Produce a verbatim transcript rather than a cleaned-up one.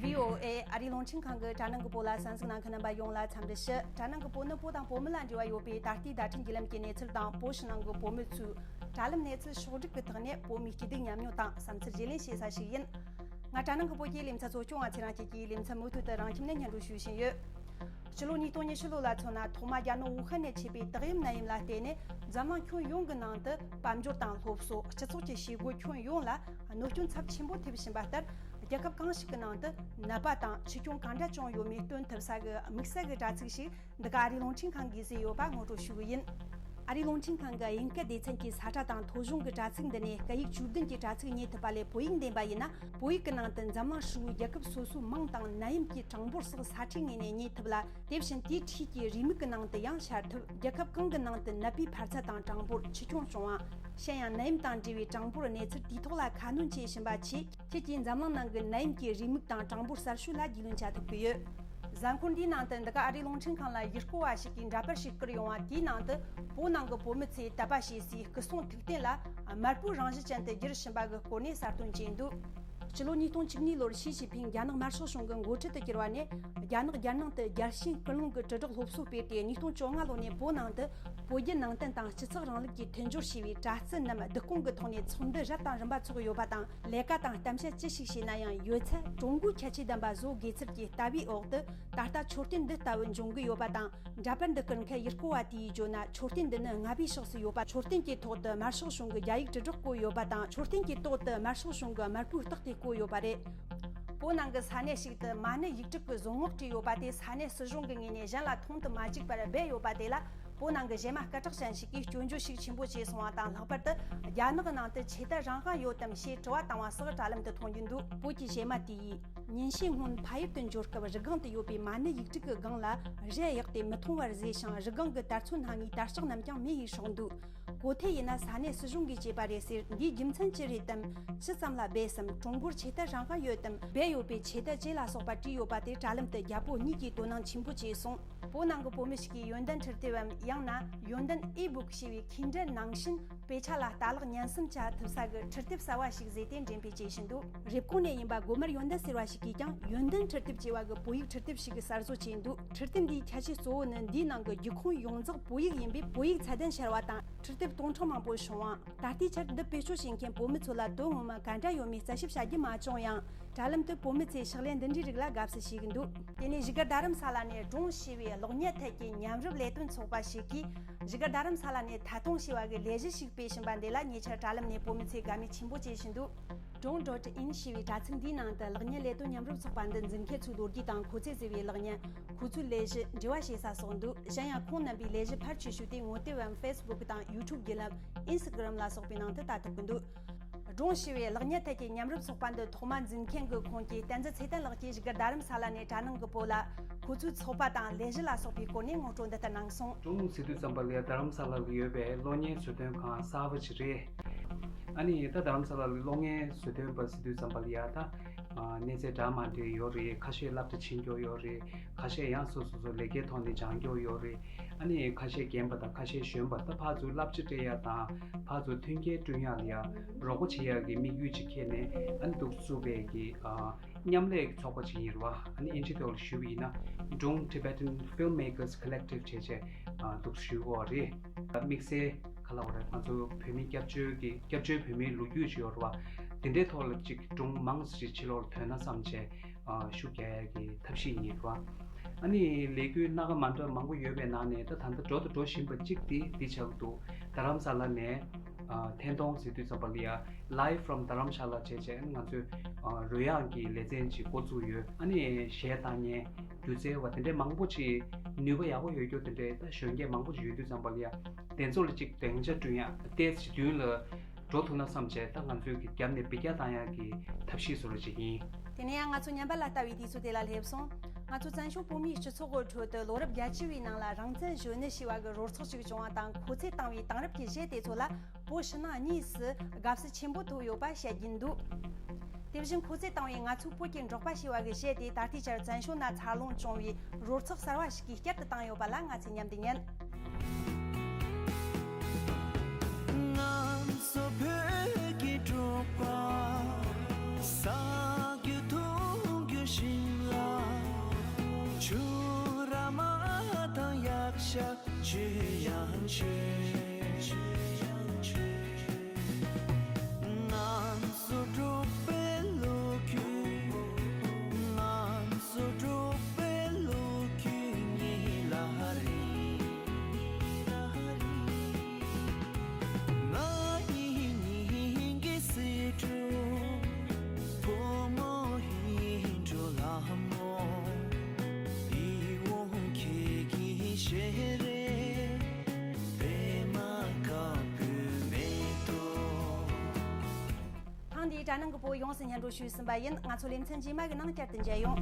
བྷི་ཨོ་ཨེ་ཨ་རིའི་རླུང་འཕྲིན་ཁང་གི་དྲ་ནང་གི་བོད་ལ་གསན་གཟིགས་གནང་མཁན་རྣམ་པ་ཡོངས་ལ་འཚམས་འདྲི་ཞུ། དྲ་ནང་གི་བོད་ནི་བོད་དང་བོད་མི་ལ་འབྲེལ་བ་ཡོད་པའི་ད་ལྟའི་བརྡ་འཕྲིན་བརྒྱུད་ལམ་གྱི་གནས་ཚུལ་དང་། བོད་ཕྱི་ནང་གི་བོད་མི་ཚོའི་དྲ་ལམ་གནས་ཚུལ་ཕྱོགས་བསྒྲིགས་ཀྱི་ཐོག་ནས་བོད་མིའི་སྐྱིད་སྡུག་ཉམས་མྱོང་དང་བསམ་ཚུལ་བརྗེ་ལེན་བྱེད་ས་ཞིག་ཡིན། ང་དྲ་ནང་གི་བོད་ཀྱི་ལེ་ཚན་གཙོ་སྐྱོང་བ་ཚེ་རིང་སྐྱིད་ཀྱིས་ལེ་ཚན་མུ་མཐུད་དུ་རང་ཁྱིམ་ནས་སྙན་སྒྲོན་ཞུ་བཞིན་ཡོད། ཕྱི་ལོ་ཉིས་སྟོང་ཉི་ཤུ་ལོ་ལ་མཚོན་ན། ཐོག་མ་རྒྱ་ནག་ཝུ་ཧན་ནས་མཆེད་པའི་ཏོག་དབྱིབས་ནད་ཡམས་ལ་བརྟེན་ནས་འཛམ་གླིང་ཁྱོན་ཡོངས་ཀྱི་ནང་དུ་དཔལ་འབྱོར་དང་སློབ་གསོ། སྤྱི་ཚོགས་ཀྱི་བྱེད་སྒོ་ཁྱོན་ཡོངས་ལ་གནོད་སྐྱོན་ཚབས་ཆེན་པོ་ཐེབས་བཞིན་པ་ལྟར། རྒྱལ་ཁབ་གང་ཞིག་གི་ནང་དུ་ནད་པ་དང་འཆི་སྐྱོན་གང་འདྲ་བྱུང་ཡོད་མེད་སྟོན་ཐུབ་ས་གི་དམིགས་བསལ་གྱི་དྲ་ཚིགས་ཤིག་འདི་ག་ཨ་རིའི་རླུང་འཕྲིན་ཁང་གིས་བཟོས་ཡོད་པ་ངོ་སྤྲོད་ཞུ་གི་ཡིན། ཨ་རིའི་རླུང་འཕྲིན་ཁང་གི་དབྱིན་སྐད་སྡེ་ཚན་གྱི་ས་ཁྲ་དང་ཐོ་གཞུང་གི་དྲ་ཚིགས་འདི་ནས་སྐད་ཡིག་བཅུ་བདུན་གྱི་དྲ་ཚིགས་རྙེད་ཐུབ་པ་ལས། བོད་ཡིག་འདེམས་པ་ཡིན་ན། བོད་ཡིག་གི་ནང་དུ་འཛམ་གླིང་ཧྲིལ་བོའི་རྒྱལ་ཁབ་སོ་སོའི་མིང་དང་ནད་ཡམས་ཀྱི་གྲངས་འབོར་སོགས་ས་ཁྲའི་ངོས་ནས་རྙེད་ཐུབ་ལ། དེ་བཞིན་དེའི་འཁྲིས་ཀྱི་རེའུ་མིག་གི་ནང་དུ་ཡང་ཤར་ཐུབ། རྒྱལ་ཁབ་གང་གི་ནང་དུ་ནད་པའི་འཕར་ཚད་དང་གྲངས་འབོར། འཆི་སྐྱོན་བྱུང་བ། གཞན་ཡང་ནད་ཡམས་དང་འབྲེལ་བའི་གྲངས་འབོར། གནས་ཚུལ་དེའི་ཐོག་ལ་ཁ་སྣོན་ཆེད་ཕྱིན་པ་ཆེད། ཁྱེད་ཀྱིས་འཛམ་གླིང་ནང་གི་ནད་ཡམས་ཀྱི་རེའུ་མིག་དང་གྲངས་འབོར་གསར་ཤོས་ལ་རྒྱུས་ལོན་བྱ་ཐུབ་ཀྱི་ཡོད། གཟའ་འཁོར་འདིའི་ནང་དུ་འདི་ག་ཨ་རིའི་རླུང་འཕྲིན་ཁང་ལ་ཡུལ་སྐོར་བ་ཞིག་གིས་འདྲ་པར་ཞིག་བསྐུར་ཡོང་བ་དེའི་ནང་དུ། བོད་ནང་གི་བོད་མི་ཚོས་དད་པ་བྱེད་སའི་སྐུ་གསུང་ཐུགས་རྟེན་ལ་དམར་པོའི་རང་བཞིན་ཅན་དུ་བསྒྱུར་བཞིན་པ་གི་སྐོར་ནས་གསལ་སྟོན་བྱས་འདུག། སྤྱི་ལོ་ཉིས་སྟོང་བཅུ་གཉིས་ལོར་ཞི་ཅིན་ཕིང་རྒྱ་ནག་དམར་ཤོག་གཞུང་གི་འགོ་ཁྲིད་དུ་གྱུར་བ་ནས། རྒྱ་ནག་རྒྱལ་ནང་དུ་རྒྱལ་ཞེན་ཀུན་སློང་གི་དྲིལ་བསྒྲགས་སློབ་གསོ་སྤེལ་ཏེ། ཉིས་སྟོང་བཅོ་ལྔ་ལོ་ནས་བོད་ནང་དུ་བོད་བརྒྱུད་ནང་བསྟན་དང་སྤྱི་ཚོགས་རིང་ལུགས་ཀྱི་མཐུན་སྦྱོར་ཞེས་པའི་དྲ་རྩིས་རྣམས་བསྡུ་སྐོང་གི་ཐོག་ནས་ཚོགས་འདུ་རབ་དང་རིམ་པ་འཚོགས་ཡོད་པ་དང་། ལས་ཀ་དང་གཏམ་བཤད་ཅི་ཞིག་བྱས་ན་ཡང་ཡོད་ཚད་ཀྲུང་གོའི་ཁྱད་ཆོས་ལྡན་པ་བཟོ་དགོས་ཚུལ་གྱི་ལྟ་བའི་འོག་ཏུ། ད་ལྟ་མཆོད་རྟེན་འདི་ལྟ་བུ་འབྱུང་གི་ཡོད་པ་དང་། འདྲ་པར་འདི་བསྐུར་མཁན་ཡུལ་སྐོར་བ་དེས་བརྗོད་ན། མཆོད་རྟེན་འདི་ནི་ལྔ་པའི་ཕྱོགས་སུ་ཡོད་པ། མཆོད་རྟེན་གྱི་ཐོག་ཏུ་དམར་ཤོག་གཞུང་གི་རྒྱ་ཡིག་དྲིལ་བསྒྲགས་བཀོད་ཡོད་པ་དང་། མཆོད་རྟེན་གྱི་ཐོག་ཏུ་དམར་ཤོག་གཞུང་གི་དམར་པོའི་རྟགས་དེ་བཀོད་ཡོད་པ་རེད། བོད་ནང་གི་ས་གནས་ཤིག་ཏུ་མ་ཎི་ཡིག་དྲུག་གི་བཟོ་ངོགས་བྲིས་ཡོད་པ་དེ་ས་གནས་སྲིད་གཞུང་གི་ངོས་ནས་གཞན་ལ་མཐོང་དུ་མ་བཅུག་པར་སྦས་ཡོད་པ་དེ་ལ། བོད་ནང་གི་གཞས་མ་སྐད་གྲགས་ཅན་ཞིག་གིས་སྐྱོན་བརྗོད་ཤུགས་ཆེན་པོ་བྱས་སོང་བ་དང་། ལྷག་པར་དུ་རྒྱ་ནག་གི་ནང་དུ་ཆོས་དད་རང་དབང་ཡོད་དམ་ཞེས་དྲི་བ་བཏང་བ་སོགས་དྲ་ལམ་དུ་མཐོང་རྒྱུ་འདུག། བོད་ཀྱི་གཞས་མ་དེས། ཉིན་ཞག་སྔོན་ཕ་ཡུལ་དུ་འབྱོར་སྐབས་རི་སྒང་དུ་ཡོད་པའི་མ་ཎི་ཡིག་དྲུག་གི་སྒང་ལ་གཞས་གཡགས་ཏེ་མི་མཐོང་བར་བཟོས་ཤིང་། རི་སྒང་གི་དར་ཚོན་སྣ་ལྔའི་དར་ལྕོག་རྣམས་ཀྱང་མེ་ཡིས་སྲེག་འདུག། གོ་ཐོས་ཡིན་ན་ས་གནས་སྲིད་གཞུང་གིས་བྱས་པ་རེད་ཟེར། འདིའི་རྒྱུ་མཚན་ཅི་རེད་དམ། ཅི་ཙམ་ལ་སྦས་སམ། ཀྲུང་གོར་ཆོས་དད་རང་དབང་ཡོད་དམ། སྦས་ཡོད་པའི་ཆོས་དད་ཅི་ལ་སོགས་པ་བྲིས་ཡོད་པ་དེ་དྲ་ལམ་དུ་རྒྱ་བོད་གཉིས་ཀྱིས་དོ་སྣང་ཆེན་པོ་བྱས་སོང་། བོད་ནང་གི་བོད་མི་ཞིག་གིས་ཡོན་ཏན་འཕྲུལ་དེབ་བམ། ཡང་ན་ཡོན་ཏན་ཨི་བུག་ཞེས་པའི་མཁས་འགྲེལ་ནང་བཞིན་དཔེ་ཆ་ལ་ལྟ་ཀློག་ཉན་གསུམ་བྱ་ཐུབ་ས་གི་འཕྲུལ་དེབ་གསར་བ་ཞིག་བཟོས་ཏེ་འགྲེམས་སྤེལ་བྱེད་བཞིན་འདུག། རེབ་གོང་ནས་ཡིན་པ་སྒོ་དམར་ཡོན་ཏན་ཟེར་བ་ཞིག་གིས་ཀྱང་ཡོན་ཏན་འཕྲུལ་དེབ་ཅེས་པ་གི་བོད་ཡིག་འཕྲུལ་དེབ་ཞིག་གསར་བཟོ་བྱས་འདུག། འཕྲུལ་དེབ་འདིའི་ཁྱད་ཆོས་གཙོ་བོ་ནི་འདིའི་ནང་གི་རྒྱུད་ཁུངས་ཡོངས་རྫོགས་བོད་ཡིག་ཡིན་པས། བོད་ཡིག་ཚད་ལྡན་ཤར་བ་དང་། འཕྲུལ་དེབ་སྟོང་ཕྲག་མང་པོ་བྱུང་བ། ད་ལྟའི་ཆར་འདི་བེད་སྤྱོད་བྱེད་མཁན་བོད་མི་ཚོ་ལ་དོན་ངོ་མ་ག་འདྲ་ཡོད་མེད་རྩད་ཞིབ་བྱ་རྒྱུ་མ་བྱུང་ཡང་། དྲ་ལམ་དུ་བོད་མི་ཚོས་ཕྱག་ལས་འདི་འདྲའི་རིགས་ལ་དགའ་བསུ་བྱེད་ཀྱི་འདུག། དེ་ནས་བཞུགས་སྒར་རྡ་རམ་ས་ལ་ནས་སྒྲུང་ཞེས་པའི་གློག་བརྙན་ཐད་ཀྱི་མཉམ་རུབ་ལས་དོན་ཚོགས་པ་ཞིག་གིས། བཞུགས་སྒར་རྡ་རམ་ས་ལ་ནས་ཐད་གཏོང་ཞེས་པ་གི་ལས་གཞི་ཞིག་སྤེལ་བཞིན་པ་འདི་ལ་ཉེ་ཆར་དྲ་ལམ་ནས་བོད་མི་ཚོས་དགའ་མོས་ཆེན་པོ་བྱེད་བཞིན་འདུག། སྒྲུང་ཌོ་ཊི་ཨིན་ཞེས་པའི་དྲ་ཚིགས་འདིའི་ནང་དུ་གློག་བརྙན་ལས་དོན་མཉམ་རུབ་ཚོགས་པ་འདི་འཛིན་མཁན་ཚོའི་ལོ་རྒྱུས་དང་། ཁོ་ཚོས་བཟོས་པའི་གློག་བརྙན། ཁོ་ཚོའི་ལས་གཞི། འབྲེལ་བ་བྱེད་ས་སོགས་འདུག། གཞན་ཡང་ཁོང་རྣམ་པའི་ལས་གཞི་ཕལ་ཆེ་ཤོས་དེ་ངོ་དེབ་བམ། ཕེ་སི་བུག་དང་ཡུ་ཊུབ་བརྒྱུད་ལམ། ཨིན་སི་ཊ་གྷི་རམ་ལ་སོགས་པའི་ནང་དུ་ལྟ་ཐུབ་ཀྱི་འདུག། སྒྲུང་ཞེས་པའི་གློག་བརྙན་ཐད་ཀྱི་མཉམ་རུབ་ཚོགས་པ་འདི་ཐོག་མ་འཛིན་མཁན་གྱི་ཁོངས་ཀྱི་བསྟན་འཛིན་ཚེ་བརྟན་ལགས་ཀྱིས་བཞུགས་སྒར་རྡ་རམ་ས་ལ་ནས་དྲ་ནང་གི་བོད་ལ་ཁོ་ཚོའི་ཚོགས་པ་དང་ལས་གཞི་ལ་སོགས་པའི་སྐོར་ནས་ངོ་སྤྲོད་འདི་ལྟར་གནང་སོང་། སྒྲུང་ཟེར་དུས་ཙམ་པ་ལ་ཡ་རྡ་རམ་ས་ལ་ལ་ཡོད་པའི་གློག་བརྙན་བཟོ་སྟོན་ཁང་གསར་པ་ཅིག་རེད། ཨ་ནི་ད་རྡ་རམ་ས་ལ་ལ་གློག་བརྙན་བཟོ་སྟོན་པ་ཟེར་དུས་ཙམ་པ་ལ་ཡ་ད་གནས་ཚད་འདྲ་མ་འདྲ་ཡོད་རེད། ཁ་ཤས་སློབ་གྲྭ་ཕྱིན་རྒྱུ་ཡོད་རེད། ཁ་ཤས་ཡང་སོ་སོ་སོ་ལས་ཀའི་ཐོག་ནས་སྦྱང་རྒྱུ་ཡོད་རེད། ཨ་ནི་ཁ་ཤས་རྒན་པ་དང་ཁ་ཤས་གཞོན་པ། ད་ཕར་ཚུར་བསླབ་བྱ་སྤྲད་ཡ་དང་ཕར་ཚུར་མཐུན་རྐྱེན་བསྐྲུན་ཡ་ལ་ཡ་རོགས་པ་བྱེད་ཡ་གི་དམིགས་ཡུལ་ཅིག་འཁྱེར་ནས། ཨ་ནི་འདུག་བཙུགས་པའི་གི་ཨ་མཉམ་ལས་ཀྱི་ཚོགས་པ་ཅིག་ཡིན་རེད་བ། ཨ་ནི་ཨིན་ཇི་ཐོག་ལ་ཞུས་པ་ཡིན་ན་Dong Tibetan Filmmakers Collective བྱས་བྱས་ཨ་འདུག་ཞུས་པ་རེད། དམིགས་བསལ་ག་ལབ་དགོས་རེད། ང་ཚོ་བོད་མི་སྐྱབས་བཅོལ་གྱི་སྐྱབས་བཅོལ་བོད་མིའི་ལོ་རྒྱུས་ཅིག་ཡོད་རེད་བ། དེ་འདྲའི་ཐོག་ལ་ཅིག་སྒྲུང་མང་ཙམ་ཅིག་ཕྱི་ལོགས་ལ་ཐོན་ན་བསམ་བྱས། ཨ་ཤུགས་རྒྱག་ཡ་གི་ཐབས་ཤེས་ཡིན་རེད་བ། ཨ་ནི་ལས་འགུལ་སྣ་ཁ་མ་འདྲ་མང་པོ་ཡོད་པའི་ནང་ནས་ད་ད་ལྟ་འགྲོ་དང་འགྲོ་བཞིན་པ་གཅིག་དེ་འདི་ཆགས་འདུག། རྡ་རམ་ས་ལ་ནས་ཨ་ཐེན་ཐོང་ཟེར་དུས་ཙམ་པ་ལ་ཡ་Live from Dharamshala བྱས་བྱས། ཨ་ནི་ང་ཚོས་ཨ་རོལ་དབྱངས་ཀྱི་ལེ་ཚན་ཅིག་འགོ་བཙུགས་ཡོད། ཨ་ནི་གཞས་བཏང་མཁན་སྒྱུ་རྩལ་བ་དེ་འདྲའི་མང་པོ་ཅིག་ནུས་པ་ཡག་པོ་ཡོད་རྒྱུ་དེ་འདྲའི་ད་གཞོན་སྐྱེས་མང་པོ་ཅིག་ཡོད་དུས་ཙམ་པ་ལ་ཡ་དེ་ཚོ་ལ་ཅིག་སྡིངས་ཆ་བསྐྲུན་ཡ་ཏོག་ཙམ་མདུན་ལ་འགྲོ་ཐུབ་ན་བསམ་བྱས། ད་ང་ཚོས་ཀྱི་རྒྱབ་ནས་འབུད་རྒྱག་བཏང་ཡག་གི་ཐབས་ཤེས་བཟོ་འདྲ་ཅིག་ཡིན། དེ་ནས་ཡང་ང་ཚོ་ཉམས་པ་ལ་ལྟ་བའི་དུས་ཚོད་དེ་ལ་སླེབས་སོང་། ང་ཚོ་བཙན་བྱོལ་བོད་མིའི་སྤྱི་ཚོགས་ཀྱི་ཁྲོད་དུ་ལོ་རབས་བརྒྱད་ཅུ་བའི་ནང་ལ་རང་བཙན་གཞོན་ནུ་ཞེས་པ་གི་རོལ་ཚོགས་ཤིག་བྱུང་བ་དང་། ཁོ་ཚོས་བཏང་བའི་དེང་རབས་ཀྱི་གཞས་དེ་ཚོ་ལ་བོད་ཕྱི་ནང་གཉིས་སུ་དགའ་བསུ་ཆེན་པོ་ཐོབ་ཡོད་པ་བཤད་ཀྱིན་འདུག། དེ་བཞིན་ཁོ་ཚོས་བཏང་བའི་ང་ཚོའི་བོད་ཀྱི་འབྲོག་པ་ཞེས་པ་གི་གཞས་དེ་ད་ལྟའི་ཆར་བཙན་བྱོལ་ན་འཚར་ལོངས་བྱུང་བའི་རོལ་ཚོགས་གསར་བ་ཞིག་གིས་བསྐྱར་དུ་བཏང་ཡོད་པ་ལ་ང་ཚོས་མཉམ་དུ་ཉན། ང་ཚོ་བོད་ཀྱི་འབྲོག་པ། ཟ་རྒྱུ་འཐུང་རྒྱུ་ཤིང་ ང་ཚོ་འབྲུག་པའི་ལོ་རྒྱུས། ང་ཚོ་འབྲུག་པའི་ལོ་རྒྱུས་ཉིད་ལ་རེད། ང་ཡི་སྙིང་གི་སེང་ཕྲུག་བུ་མོ་ཡིད་འཕྲོག་ལྷ་མོ། ཡིད་འོང་ཁྱེད་ཀྱི་ཞལ་རས་པད་མ་དཀར་པོའི་མེ་ཏོག་ཐེངས་འདིའི་དྲ་ནང་གི་བོད་ཡོངས་སུ་སྙན་སྒྲོན་ཞུས་ཟིན་པ་ཡིན། ང་ཚོ་ལེ་ཚན་རྗེས་མ་གི་ནང་བསྐྱར་དུ་མཇལ་ཡོང་།